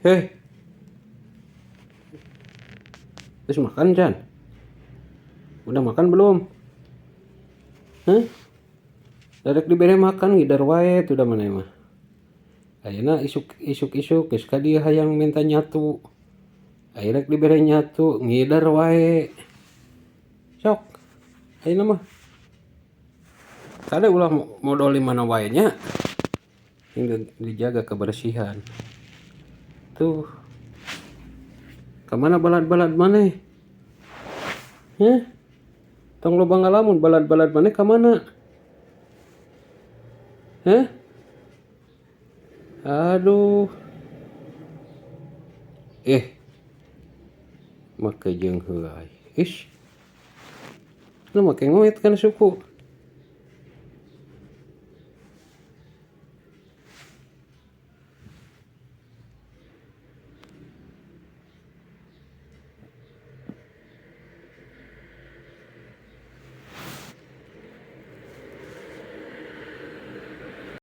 Heh. Terus makan, Chan? Udah makan belum? Hah? Darek dibere makan ngider wae tuh da maneh mah. Ayeuna isuk isuk isuk geus ka dieu hayang minta nyatu. Ayeuna rek dibere nyatu ngider wae. Sok ayeuna mah. Kade ulah modol di mana wae nya. Dijaga kebersihan. Tuh. Kamana balad-balad maneh? Hah? Tong loba ngalamun, balad-balad maneh kamana? Hah? Aduh. Eh. Make jeung heulai. Ish. Nu make ngoet kana suku.